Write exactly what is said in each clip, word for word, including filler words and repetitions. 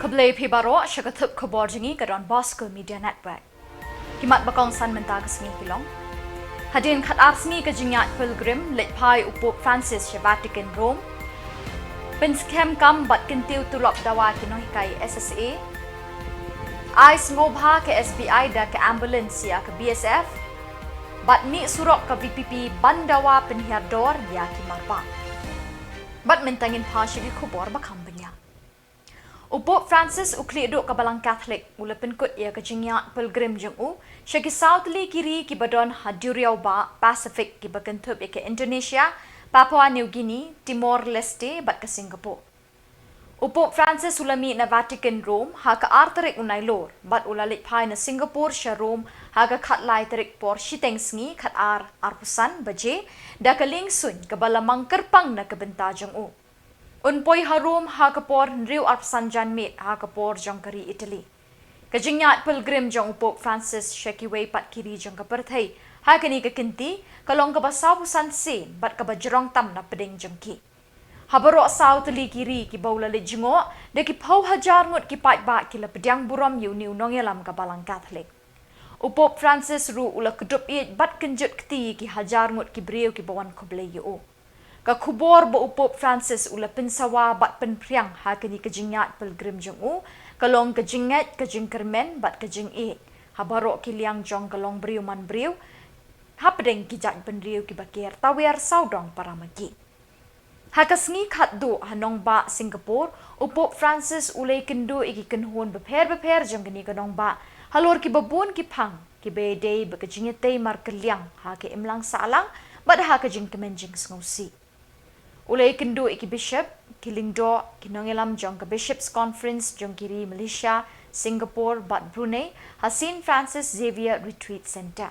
Khublei phi baroh sha ka thup khubor jong ngi ka Don Bosco Media Network. Ki mat ba kongsan mynta ka sngi ki long: Hadien khatar sngi ka jingïaid pilgrim, leit phai u Pope Francis sha Vatican, Rome. Pynskhem kam bad kyntiew tulop dawa ki nonghikai S S A. Ai sngewbha ka S B I da ka ambulance ïa ka B S F. Bad mih surok ka V P P ban dawa pynhiar dor ïa ki marbah. Bad mynta ngin phai sha ki khubor ba kham bniah. U Pope Francis u khlieh duh ka Balang Katholik u la pynkut ïa ka jingïaid pilgrim jong u sha ki saw tylli ki ri kiba don ha duriaw bah Pacific kiba kynthup ïa ka Indonesia, Papua New Guinea, Timor-Leste bad ka Singapore. U Pope Francis u la mih na Vatican, Rome ha ka ar tarik u Nailur bad u la leit phai na Singapore sha Rome ha ka khatlai tarik por shiteng sngi, khatar arphew san baje, da ka lieng suiñ kaba la mang kyrpang na ka bynta jong u. Un poi ha Rome ha ka por hynriew arphew san janmiet ha ka por jong ka ri Italy. Ka jingïaid pilgrim jong u Pope Francis sha kiwei pat ki ri jong ka pyrthei ha kane ka kynti ka long kaba sawphew san sien bad kaba jrong tam na pdeng jong ki. Ha baroh saw tylli ki ri kiba u la leit jngoh, da ki phew hajar ngut ki paidbah ki la pdiang burom ïa une u nongïalam ka Balang Katholik. U Pope Francis ruh u la kdup ïeit bad kynjut kti ïa ki hajar ngut ki briew kiba wan khublei ïa u. Ka khubor ba u Pope Francis u la pynsawa bad pynphriang ha kane ka jingïaid pilgrim jong u ka long ka jingngeit, ka jingkyrmen bad ka jingïeit ha baroh ki liang jong ka longbriew manbriew, hapdeng ki jaitbynriew kiba ker tawiar sawdong para ma ki. Ha ka sngi khatduh ha nongbah Singapore, u Pope Francis u la ïakynduh ïa ki kynhun bapher bapher jong kane ka nongbah halor kiba bun ki phang kiba ïadei bad ka jingïatei markylliang ha ka imlang sahlang bad ha ka jingkmen jingsngewsih. U la ïakynduh ïa ki bishop, ki lyngdoh, ki nongïalam jong ka Bishops' Conference jong ki ri Malaysia, Singapore bad Brunei ha Saint Francis Xavier Retreat Centre.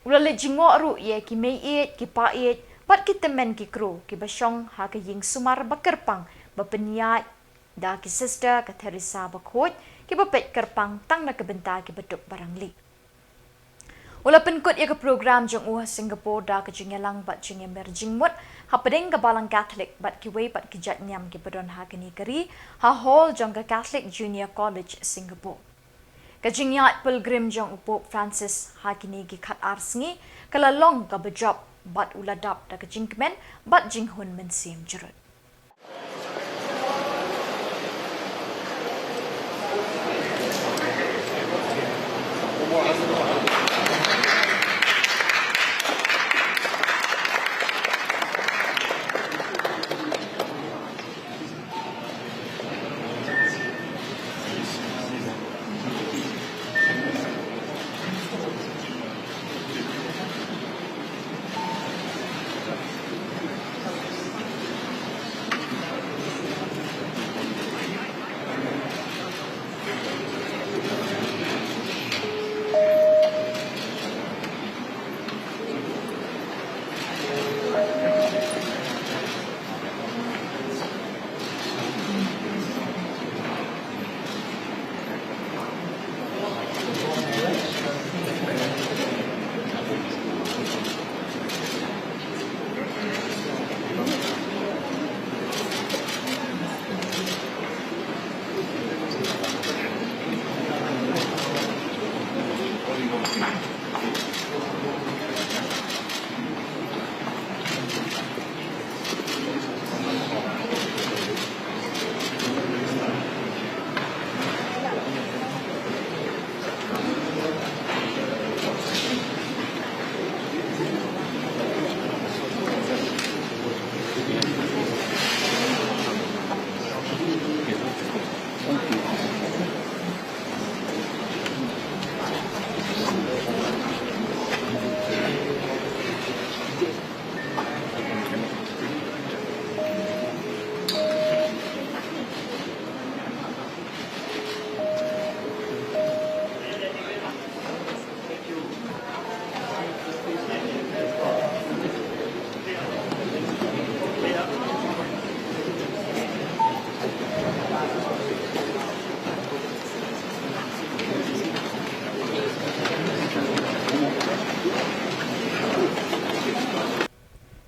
U la leit jngoh ruh ïa ki meiieit, ki païeit bad ki tymmen ki kro kiba shong ha ka ïing sumar ba kyrpang ba pynïaid da ki sister ka Teresa Bakhuid, kiba peit kyrpang tang na ka bynta kiba duk ba rangli. U la pynkut ïa ka program jong u ha Singapore da ka jingïalang bad jingïamir jingmut hapdeng ka Balang Katholik bad kiwei pat ki jait niam kiba don ha kane ka ri ha hall jong ka Catholic Junior College, Singapore. Ka jingïaid pilgrim jong u Pope Francis ha kine ki khatar sngi ka la long kaba jop bad u la dap da ka jingkmen bad jinghun mynsiem jrut.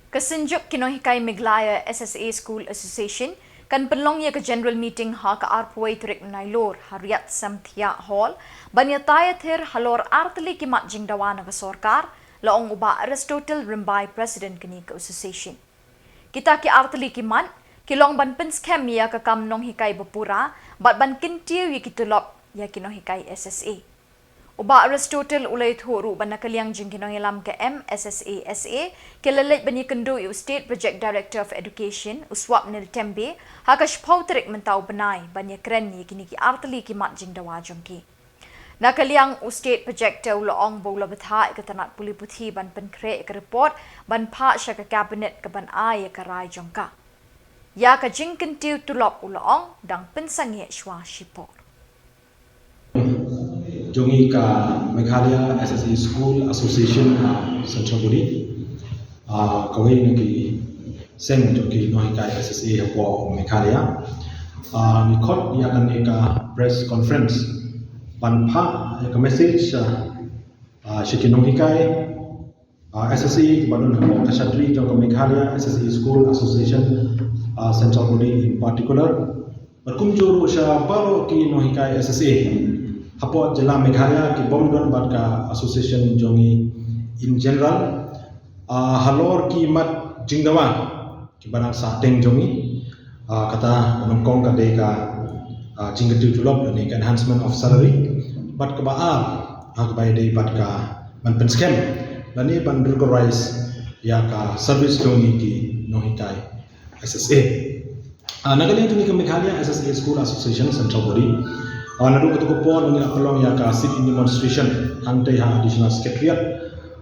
Ka Synjuk ki Nonghikai Meghalaya S S A School Association Kan pynlong ïa ka general meeting ha ka arphew tarik Nailur ha Riat Samthiah Hall ban ïatai ïathir halor artylli ki mat jingdawa na ka sorkar, la ong u Bah Aristotle Rymbai, President kane ka association. Kita ki artylli ki mat ki long ban pynskhem ïa ka kam nonghikai ba pura bad ban kyntiew ïa ki tulop ïa ki nonghikai S S A. U Bah Aristotle u la ïathuh ruh ba na ka liang jong ki nongïalam ka M S S A S A ki la leit ban ïakynduh ïa u State Project Director of Education, u Swapnil Tembe, ha ka shiphew tarik mynta u bnai ban ïakren ïa kine ki artylli ki mat jingdawa jong ki. Na ka liang u State Project u la ong ba u la bthah ïa ka tnat pule puthi ban pynkhreh ïa ka report ban phah sha ka Cabinet ka ban ai ïa ka rai jong ka. Ïa ka jingkyntiew tulop u la ong dang pynsangeh shuwa shipor. Jong ngi ka Meghalaya S S A School Association, ah, Central Body, ah, kawei na ki seng jong ki nonghikai S S A hapoh Meghalaya. Ah, ngi khot ïa kane ka press conference ban phah ïa ka message, ah, ah, sha ki nonghikai, ah, S S A kiba don hapoh ka shatri jong ka Meghalaya S S A School Association, ah, Central Body in particular. Bad kumjuh ruh sha baroh ki nonghikai S S A hapoh jylla Meghalaya kibym don bad ka association jong ngi in general, ah, halor ki mat jingdawa kiba dang sahteng jong ngi, ah, kata ba nyngkong ka dei ka, ah, jingkyntiew tulop lane ka enhancement of salary, bad kaba ar, ah, kaba ïadei bad ka ban pynskhem lane ban regularize ïa ka service jong ngi ki nonghikai S S A. Ah, na ka liang jong ngi ka Meghalaya S S A School Association Central Body, ah, naduh kata ka por ngi la pynlong ïa ka sit-in demonstration hangtei ha Additional Secretariat,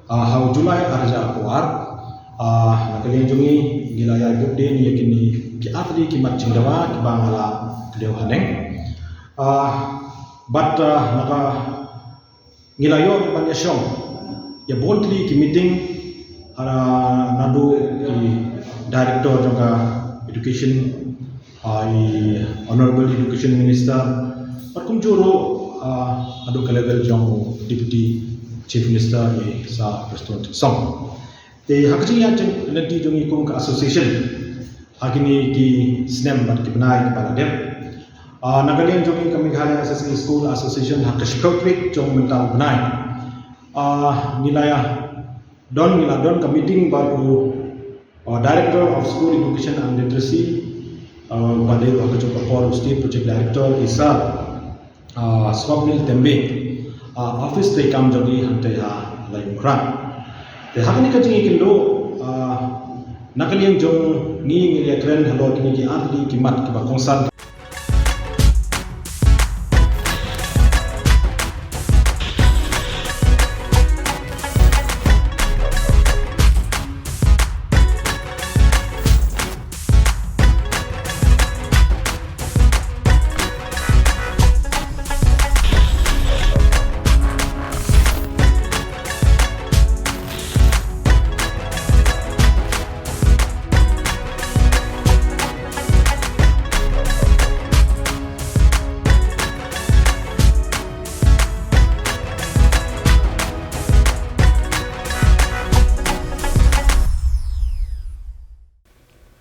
ah, ha u July ar hajar arphew ar. Ah, na ka liang jong ngi ngi la ïa bud dien ïa kine ki artylli ki mat jingdawa kiba nga la kdew haneng. Ah, bad, ah, na ka ngi la ïoh ban ïashong ïa bun tylli ki meeting, ah, naduh ki director jong ka education, ah, i Honorable Education Minister, bad kumjuh ruh, ah, naduh ka level jong u Deputy Chief Minister, i Sir Prestone Tynsong. Te ha ka jingïaid lynti jong ngi kum ka association ha kine ki snem bad ki bnai kiba la dep, ah, na ka liang jong ngi ka Meghalaya S S A School Association ha ka shiphew tarik jong mynta u bnai, ah, ngi la ïa don, ngi la don ka meeting bad u, ah, Director of School Education and Literacy, ah, ba dei ruh ha kajuh ka por u State Project Director, i Sir, ah, Swapnil Tembe, ah, office treikam jong ngi hangtei ha Laitumkhrah. Te ha kane ka jingïakynduh, ah, na ka liang jong ngi ngi la ïakren halor kine ki artylli ki mat kiba kongsan.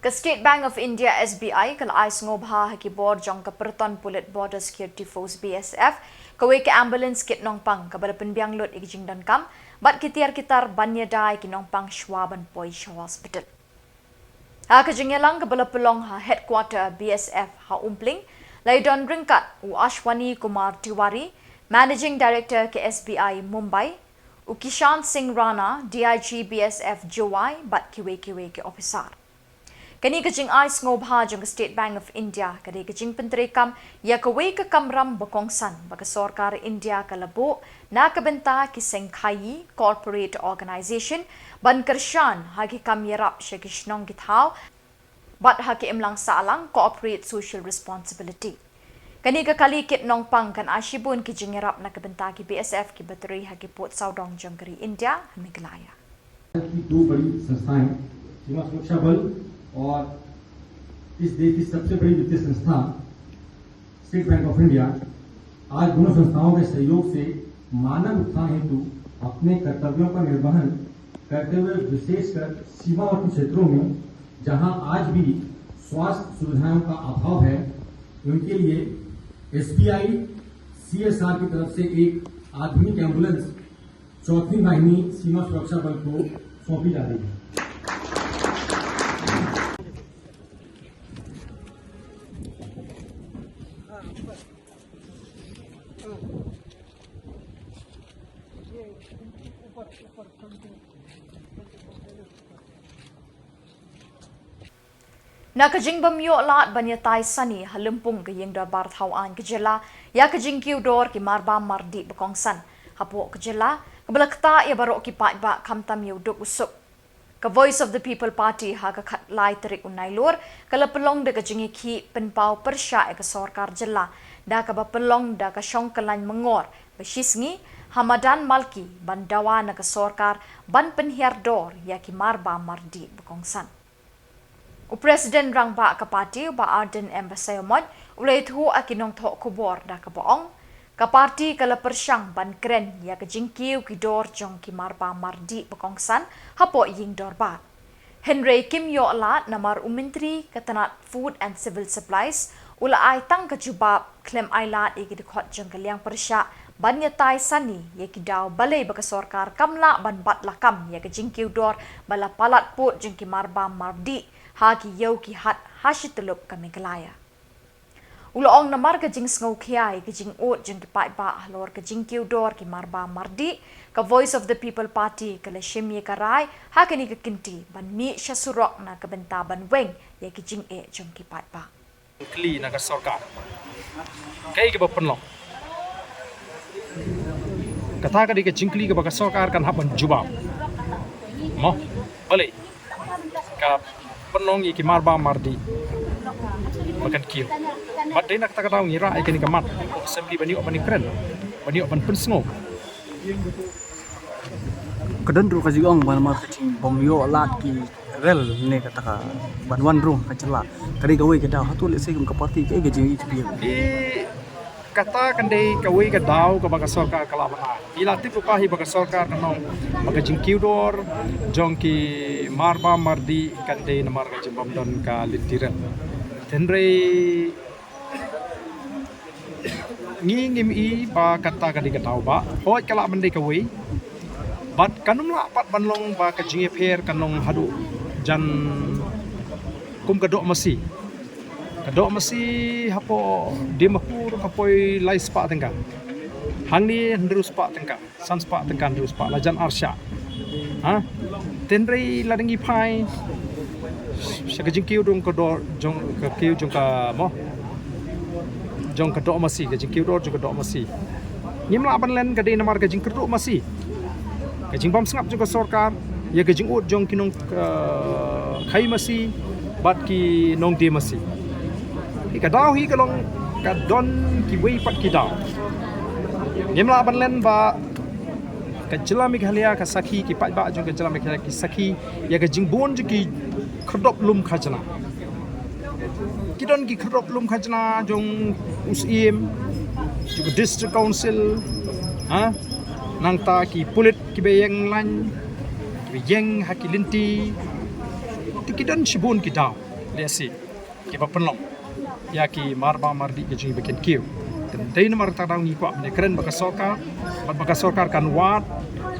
Ka State Bank of India, S B I, ka la ai sngewbha ha ki bor jong ka Pyrton Pulit Border Security Force, B S F, kawei ka ambulance kit nongpang kaba la pynbiang lut ïa ki jingdonkam bad ki tiar ki tar ban ïada ïa ki nongpang shwa ban poi sha hospital. Ha ka jingïalang kaba la pynlong ha headquarter B S F ha Umpling, la ïadon ryngkat u Ashwani Kumar Tiwari, Managing Director ka S B I Mumbai, u Kishan Singh Rana, D I G B S F Jowai, bad kiwei kiwei ki ophisar. Kane ka jingai sngewbha jong ka State Bank of India ka dei ka jingpyntreikam ïa kawei ka kamram ba kongsan ba ka sorkar India ka la buh na ka bynta ki seng khaii, corporate organization, ban kyrshan ha ki kam ïarap sha ki shnong ki thaw bad ha ki imlang sahlang, corporate social responsibility. Kane ka kali kit nongpang kan ai shibun ki jingïarap na ka bynta ki B S F kiba trei ha ki pud sawdong jong ka ri India ha Meghalaya. की दो बड़ी संस्थाएं, सीमा सुरक्षा बल और इस देश की सबसे बड़ी वित्तीय संस्था स्टेट बैंक ऑफ इंडिया, आज दोनों संस्थाओं के सहयोग से मानव उत्थान हेतु अपने कर्तव्यों का निर्वहन करते हुए विशेषकर सीमावर्ती क्षेत्रों में, जहां आज भी स्वास्थ्य सुविधाओं का अभाव है, उनके लिए एसबीआई सीएसआर की तरफ से एक आधुनिक एम्बुलेंस चौथी वाहिनी सीमा सुरक्षा बल को सौंपी जा रही है। Na ka jingbym ïoh lad ban ïatai sani ha lympung ka ïing dorbar thaw aiñ ka jylla ïa ka jingkiew dor ki marbam mardih ba kongsan hapoh ka jylla, kaba la ktah ïa baroh ki paidbah khamtam ïa u duk u suk. Ka Voice of the People Party ha ka khatlai tarik u Nailur ka la pynlong da ka jingïakhih pynpaw pyrshah ïa ka sorkar jylla da kaba pynlong da ka shong kyllain myngor ba shisngi ha madan Malki ban dawa na ka sorkar ban pynhiar dor ïa ki marbam mardih ba kongsan. U President rangbah ka party u Bah Ardent M Basaiawmoit u la ïathuh ha ki nongthoh khubor da kaba ong ka party ka la pyrshang ban kren ïa ka jingkiew ki dor jong ki marbam mardih ba kongsan hapoh ïing dorbar. Hynrei kim ïoh lad namar u Myntri ka tnat Food and Civil Supplies u la ai tang ka jubab khlem ai lad ïa ki dkhot jong ka liang pyrshah ban ïatai sani ïa ki daw balei ba ka sorkar kam lah ban bat lakam ïa ka jingkiew dor ba la palat pud jong ki marbam mardih ha ki ïew ki hat ha shi tyllup ka Meghalaya. U la ong namar ka jingsngewkhia ïa ka jingud jong ki paidbah halor ka jingkiew dor ki marbam mardih, ka Voice of the People Party ka la shim ïa ka rai ha kane ka kynti ban mih sha surok na ka bynta ban weng ïa ki jingeh jong ki paidbah. Kylli na ka sorkar kaei kaba pynlong. Kata ka dei ka jingkylli kaba ka sorkar kan hap ban jubab. Mo, balei ka pynlong ïa ki marbam mardih ba kan kiew. Bad dei na kata ka daw ngi rah ïa kane ka mat hapoh assembly ban ïoh ban ïakren, ban ïoh ban pynsngew. Ka don ruh ka jingong ba namar ka jingbym ïoh lad ki rel ne kata ka ban wan ruh ka jylla. Ka dei kawei ka daw, hato lehse kum ka party kaei ka jingïeit jong phi? Kata kan dei kawei ka daw kaba ka sorkar ka lah ban ai. Phi la tip ruh pahi ba ka sorkar kan ong ba ka jingkiew dor jong ki marbam mardih kan dei namar ka jingbym don ka lynti rel. Hynrei ngi ngim i ba kata ka dei ka daw, ba hooid ka lah ban dei kawei. Bad kan ym lah pat ban long ba ka jingïapher kan long haduh jan kum ka doh masi. Ka doh masi hapoh Dimapur ka poi lai spah tyngka. Hangne hynriew spah tyngka, san spah tyngka, hynriew spah, la jan ar shah. Ha? Hynrei lada ngi phai sha ka jingkiew jong ka doh, jong ka kiew jong ka mo, jong ka doh masi, ka jingkiew dor jong ka doh masi. Ngim lah ban len, ka dei namar ka jingkyrduh masi, ka jingbym sngap jong ka sorkar ïa ka jingud jong ki nong, eh, khaïi masi bad ki nongdie masi. Hi ka daw hi ka long, ka don kiwei pat ki daw. Ngim lah ban len ba ka jylla Meghalaya ka sakhi, ki paidbah jong ka jylla Meghalaya ki sakhi ïa ka jingbun jong ki khyrdop lum khajna. Ki don ki khyrdop lum khajna jong u Syiem, jong ka District Council, ha, nangta ki pulit kiba ïeng lain, kiba ïeng ha ki lynti. Te ki don shibun ki daw lehse kiba pynlong ïa ki marbam mardih ka jong ngi ba kin kiew. Te dei namar kata ka daw ngi kwah ban ïakren bad ka sorkar, bad ba ka sorkar kan wad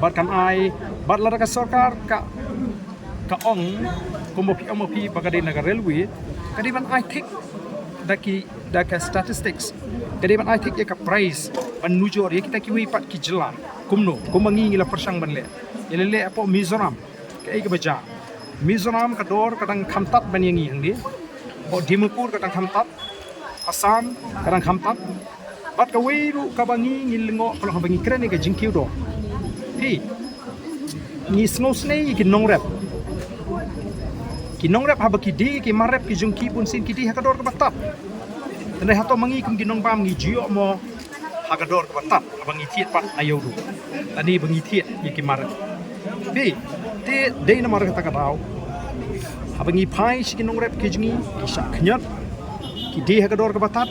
bad kan ai, bad lada ka sorkar ka, ka ong kumba phi ong ma phi ba ka dei na ka railway, ka dei ban ai thik da ki, da ka statistics, ka dei ban ai thik ïa ka price ban nujor ïa kita kiwei pat ki jylla. Kumno, kumba ngi ngi la pyrshang ban leh, ngi la leh hapoh Mizoram. Kaei kaba jia? Mizoram ka dor ka dang kham tad ban ïa ngi hangne. Hapoh Dimapur ka dang kham tad. Assam ka dang kham tad. Bad kawei ruh kaba ngi ngi lyngngoh ka long haba ngi kren ïa ka jingkiew dor, phi, ngi sngewsynei ïa ki nongrep. Ki nongrep haba ki die ki mar rep ki jong ki bunsien ki die ha ka dor kaba tad. Hynrei hato ma ngi kum ki nongbam ngi ju ïoh mo ha ka dor kaba tad haba ngi thied pat na ïew ruh, lane ba ngi thied ïa ki mar rep? Phi, te dei namar kata ka daw haba ngi phai sha ki nongrep ki jong ngi, ki shah khñiot, ki die ha ka dor kaba tad,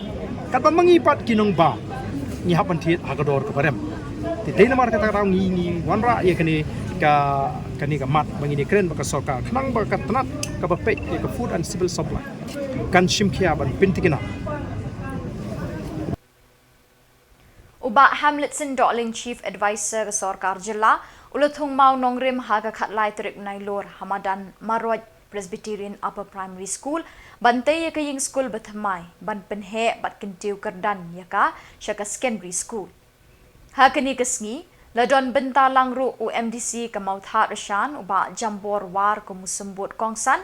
katba ma ngi pat ki nongbam ngi hap ban thied ha ka dor kaba rem. Te dei namar kata ka daw ngi ngi wanrah ïa kane ka Kane ka mat ba ngin ïakren bad ka sorkar khnang ba ka tnat kaba peit ïa ka Food and Civil Supply kan shim khia ban pynthikna. U Bah Hamletson Dohling, Chief Adviser ka Sorkar Jylla, u la thung maw nongrim ha ka khatlai tarik Nailur ha madan Marwat Presbyterian Upper Primary School ban tei ïa ka ïing skul ba thymmai ban pynheh bad kyntiew kyrdan ïa ka sha ka secondary school. Ha kane ka sngi la don bynta lang ruh u M D C ka Mawthadraishan, u Bah Jambor War, kum u symbud kongsan,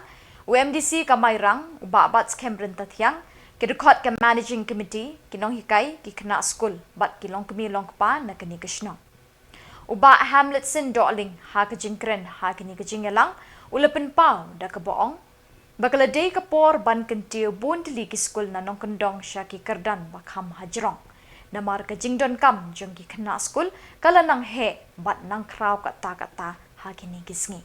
u M D C ka Mairang, u Bah Batskhem Ryntathiang, ki dkhot ka Managing Committee, ki nonghikai, ki khynnah skul bad ki longkmie longkpa na kane ka shnong. U Bah Hamletson Dohling ha ka jingkren ha kane ka jingïalang u la pynpaw da kaba ong ba ka la dei ka por ban kyntiew bun tylli ki skul na nongkyndong sha ki kyrdan ba kham hajrong. Namar ka jingdonkam jong ki khynnah skul ka la nang heh bad nang khraw katta katta ha kine ki sngi.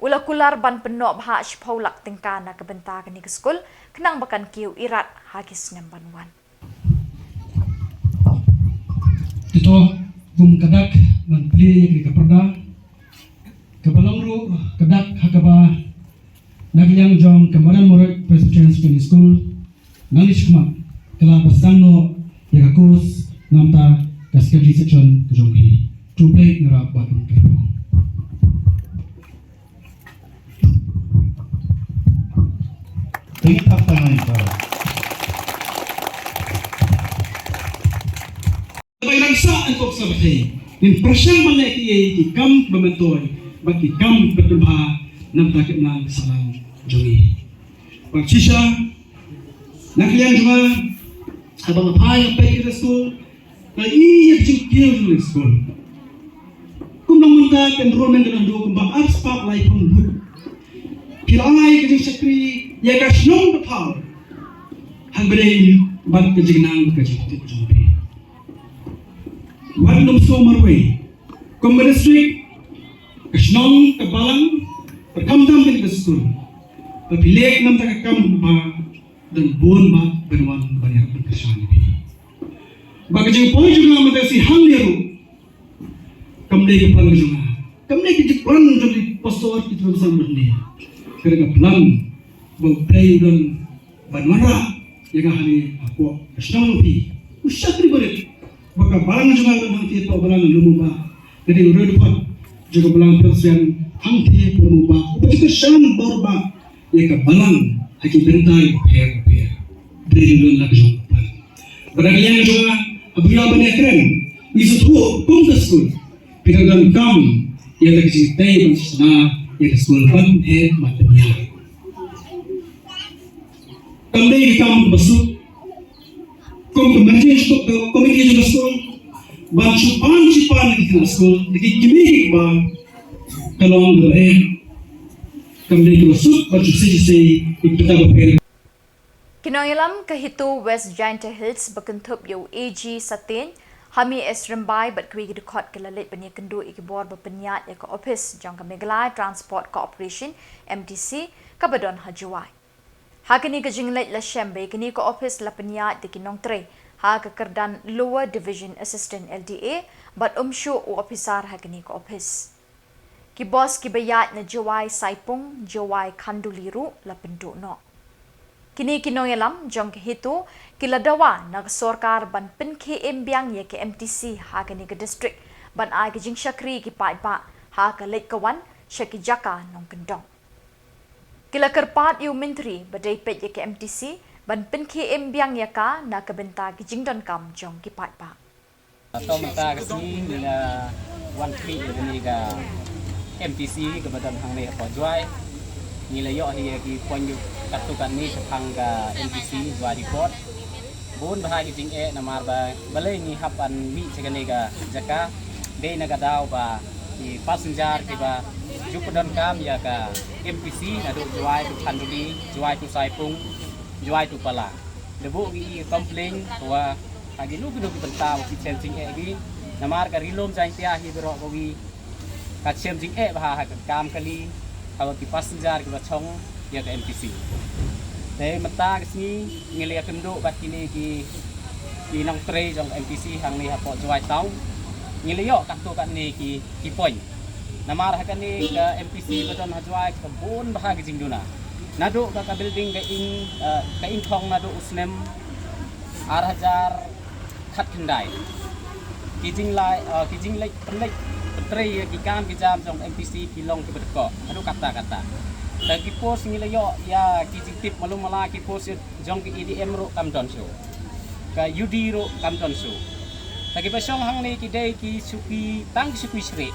U la kular ban pynnoh bha shiphew lak tyngka na ka bynta kane ka skul khnang ba kan kiew irat ha ki snem ban wan. Te to kum ka dak ban plie ïa ka pyrda kaba long ruh ka dak ha kaba na ka liang jong ka Madan Marwat Presbyterian Secondary School nang ni shikmat ka la ba sang noh ïa ka course namta ka secondary section ka jong hi. Khublei ngi rap bad ka. Thank you. Ba nang sa an kop sa ba thei. Ngin pyrshang ban leh ki ei ki kam ba myntoi bad ki kam ba pynbha namta ki nang sa lang jong ngi. Bad shisha na ka liang jong nga haba nga phai nga peit ïa ka skul nga ïohi ïa ka jingkiew jong ka skul. Kum nang mynta ka enrollment ka nang dei kumba arspah laiphew ngut. Phi la ai ka jingshakri ïa ka shnong ka thaw. Haba dei bad ka jingnang ka jingtip jong phi. Wat nym sngewmarwei. Kum ka district, ka shnong, ka balang, ka khamtam ka skul. Ba phi leh namta ka kam ba don bun ba ban wan ban ïa ban kyrshan ïa phi. Ba ka jingpoi jong nga mynta shi hangne ruh kam dei ka plan ka jong nga. Kam dei ka jingplan jong ki pastor ki tuan sam mynne. Ka dei ka plan ba u Blei u don ban wanrah ïa nga hangne hapoh ka shnong jong phi. U shakri barit ba ka balang jong nga hangtei hapoh balang Lum U Bah. Ka dei u riewdkhot jong ka balang Pyrsian hangtei hapoh Lum U Bah. U ba ju kyrshan bor ba ïa ka balang ha ki bynta bapher bapher. Dei u don la ka jong ka plan. Ba da ka liang jong nga haba ngi ïa ban ïakren ngi sngewthuh kum ka skul. Phi dang donkam ïa ka jingtei ban shna ïa ka skul ban heh ban pynïaid. Kam dei ka kam ba suk kum ka managing school, ka committee jong ka skul ban shu pan shu pan ki khynnah skul, ki kmie ki kpa, ka long kaba eh. Kam dei kaba suk ban shu sei shu sei ki khynnah bapher. Ki nongïalam ka HITO West Jaintia Hills ba kynthup ïa u A G Satin, Hami S Rymbai bad kiwei ki dkhot ki la leit ban ïakynduh ïa ki bor ba pynïaid ïa ka ophis jong ka Meghalaya Transport Corporation, M T C, kaba don ha Jowai. Ha kane ka jingleit la shem ba ïa kane ka ophis la pynïaid da ki nongtrei ha ka kyrdan Lower Division Assistant, L D A, bad um shuh u ophisar ha kane ka ophis. Ki bos kiba ïaid na Jowai Saipung, Jowai Khanduli ruh la pynduh noh. Kine ki nongïalam jong ka HITO ki la dawa na ka sorkar ban pynkhie im biang ïa ka M T C ha kane ka district ban ai ka jingshakri ki paidbah ha ka leit ka wan sha ki jaka nongkyndong. Ki la kyrpad ïa u Myntri ba dei peit ïa ka M T C ban pynkhie im biang ïa ka na ka bynta ki jingdonkam jong ki paidbah. To mynta ka sngi ngi la wan khmih ïa kane ka M T C kaba don hangne hapoh Jowai. Ngi la ïoh hi ïa ki point katto katne shaphang ka M T C Jowai Report. Bun bha ki jingeh namar ba balei ngi hap ban mih sha kane ka jaka. Dei na ka daw ba ki passenger kiba ju pyndonkam ïa ka M T C naduh Jowai to Khanduli, Jowai to Saipung, Jowai to Pala. Da buh ngi i complain wa ha kino kino ki bynta wa ki chem jingeh ki. Namar ka Ri Lum Jaiñtia hi baroh kawi ka chem jingeh bha ha ka kam kali ha ki passenger kiba chong ïa ka M T C. Te mynta ka sngi ngi la ïakynduh bad kine ki, ki nongtrei jong M T C hangne hapoh Jowai Town. Ngi la ïoh katto katne ki, ki point. Namar ha kane ka M P C ba don ha Jowai ka bun bha ka jingduna. Naduh ka, ka building ka ing, eh, ka ingkhong naduh u snem ar hajar khatkhyndai. Ki jingleh, eh, ki jingleh pynleh pyntrei ïa ki kam ki jam jong M P C ki long kiba dkoh haduh katta katta. Te ki post ngi la ïoh ïa ki jingtip malu mala, ki post jong ki A D M ruh kam don shuh. Ka U D ruh kam don shuh. Te kiba shong hangne ki dei ki suki, tang ki suki shreh.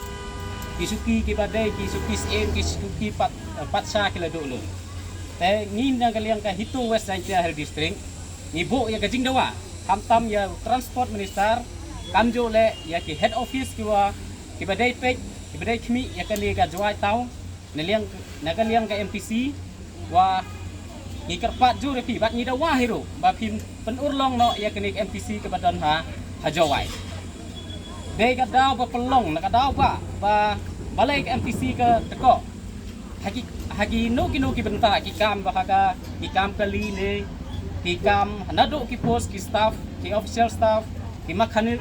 Ki suki kiba dei ki suki syiem, ki suki pat, eh, pat sha ki la duh lut. Te ngi na ka liang ka HITO West Jaintia Hills District ngi buh ïa ka jingdawa, khamtam ïa Transport Minister, kamjooh leh ïa ki head office kiwa, kiba dei peit, kiba dei khmih ïa kane ka Jowai Town, na liang, na ka liang ka M P C, wa ngi kyrpad jur ïa phi bad ngi dawa hi ruh ba phin pynurlong noh ïa kane ka M P C kaba don ha, ha Jowai. Dei ka daw ba pynlong, na ka daw ba, ba, balei ka M P C ka dkoh. Ha ki, ha kino kino ki bynta, ki kam ba ha ka, ki kam kali ne, ki kam naduh ki post, ki staff, ki official staff, ki mechanic,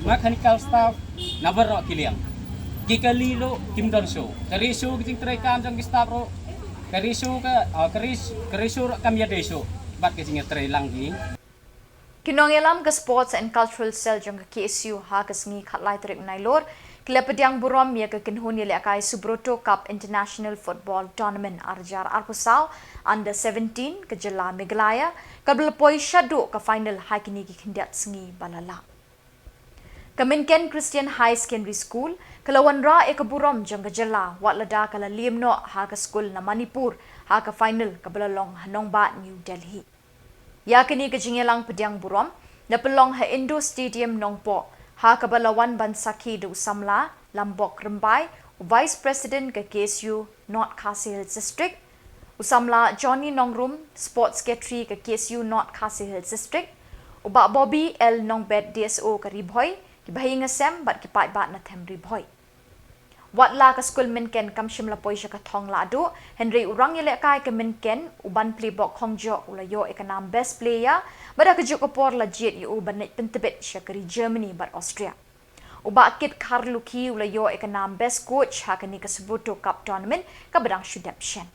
mechanical staff, na baroh ki liang. Ki kali ruh kim don shuh. Ka ri shuh ki jingtrei kam jong ki staff ruh. Ka ri shuh ka, ah, ka ri, ka ri shuh ruh kam ïadei shuh bad ka jingïatrei lang ki. Ki nongïalam ka Sports and Cultural Cell jong ka K S U ha ka sngi khatlai tarik Nailur ki la pdiang burom ïa ka kynhun ïalehkai Subroto Cup International Football Tournament ar hajar arphew saw Under seventeen ka jylla Meghalaya, kaba la poi shaduh ka final ha kine ki khyndiat sngi ba la lah. Ka Mynken Christian High Secondary School ka la wanrah ïa ka burom jong ka jylla wat lada ka la liem noh ha ka skul na Manipur ha ka final kaba la long ha nongbah New Delhi. Ïa kane ka jingïalang pdiang burom la pynlong ha Indoor Stadium Nongpoh, ha kaba la wan ban sakhi da u samla Lambok Rymbai, u Vice President ka K S U North Khasi Hills District, u samla Johnny Nongrum, Sports Secretary ka K S U North Khasi Hills District, u bah Bobby L Nongbet, D S O ka Ri Bhoi, ki bahaïing hasem bad ki paidbah na them Ri Bhoi. Wat la ka skul Mynken kam shym la poi sha ka thong lahduh, hynrei u rangïalehkai ka Mynken, u Banpli Bok Khongjoh, u la ïoh ïa ka nam Best Player, bad ha kajuh ka por la jied ïa u ban leit pyntbit sha ka ri Germany bad Austria. U bah Kit Kharlukhi u la ïoh ïa ka nam Best Coach ha kane ka Subroto Cup Tournament kaba dang shu dep shen.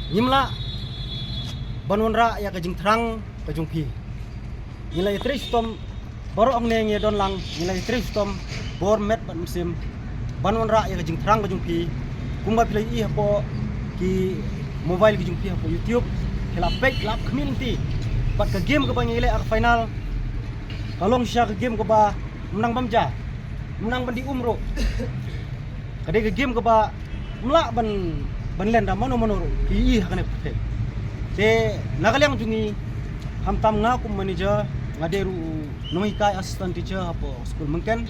Ngim lah ban wanrah ïa ka jingthrang ka jong phi. Ngi la ïatrei shitom baroh hangne, ngi don lang, ngi la ïatrei shitom bor met bad mynsiem ban wanrah ïa ka jingthrang ka jong phi. Kumba phi la ïohi hapoh ki mobile ki jong phi, hapoh YouTube, phi la peit, la khmih lynti. Bad ka game kaba ngi leh ha ka final ka long shisha ka game kaba ym nang bam ja, ym nang ban dih um ruh. Ka dei ka game kaba ym lah ban, ban len da mano mano ruh, phi ïohi ha kane ka pyrthei. Te na ka liang jong ngi, khamtam nga kum manager, nga dei ruh u nonghikai, assistant teacher hapoh skul Mynken.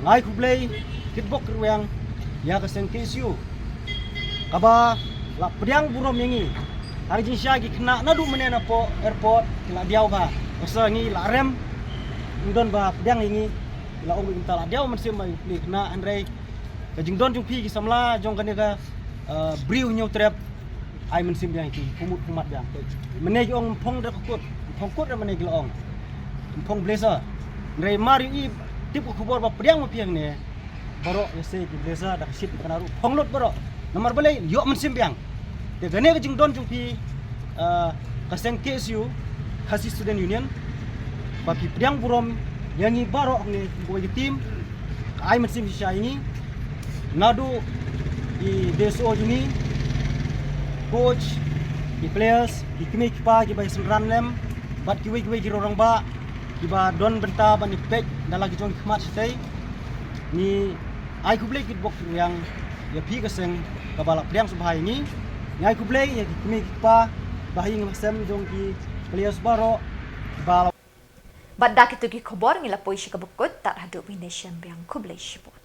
Nga ai khublei kitbok kitrwiang ïa ka seng K S U kaba la pdiang burom ïa ngi. Ha ka jingshai ki khynnah naduh mynne napoh airport ki la diaw bha. Ka sa ngi la rem, ym don ba pdiang ïa ngi. Ki la ong ba ym ta la diaw mynsiem ba ki khynnah, hynrei ka jingdon jong phi ki samla jong kane ka, eh, Bri Hynñiewtrep, ai mynsiem biang ïa ki, pynmut pynmat biang. Mynne ki ong ym phong da ka kut, ym phong kut da mynne ki la ong, ym phong blazer. Hynrei mar ïohi tip ka khubor ba pdiang ma phi hangne, baroh ïa se ki blazer da ka shit ka na ruh phong lut baroh. Namar balei? Ïoh mynsiem biang. Te kane ka jingdon jong phi, ah, ka seng K S U, Khasi Student Union, ba phi pdiang burom ïa ngi baroh hangne, kawei ka team, ka ai mynsiem shisha ïa ngi. Naduh i D S O jong ngi, coach, i players, i kmie i kpa kiba ïasynran lem, bad kiwei kiwei ki rangbah kiba don bynta ban ïapeit da la ki jong ki khmat shatei. Ngi ai khublei kitbok kitrwiang ïa phi ka seng kaba la pdiang sngewbha ïa ngi. Ngi ai khublei ïa ki kmie ki kpa, bahaïing hasem jong ki players baroh ba la. Bad da kito ki khubor ngi la poi sha kaba kut, tad haduh ba ngin ïashem biang, khublei shibun.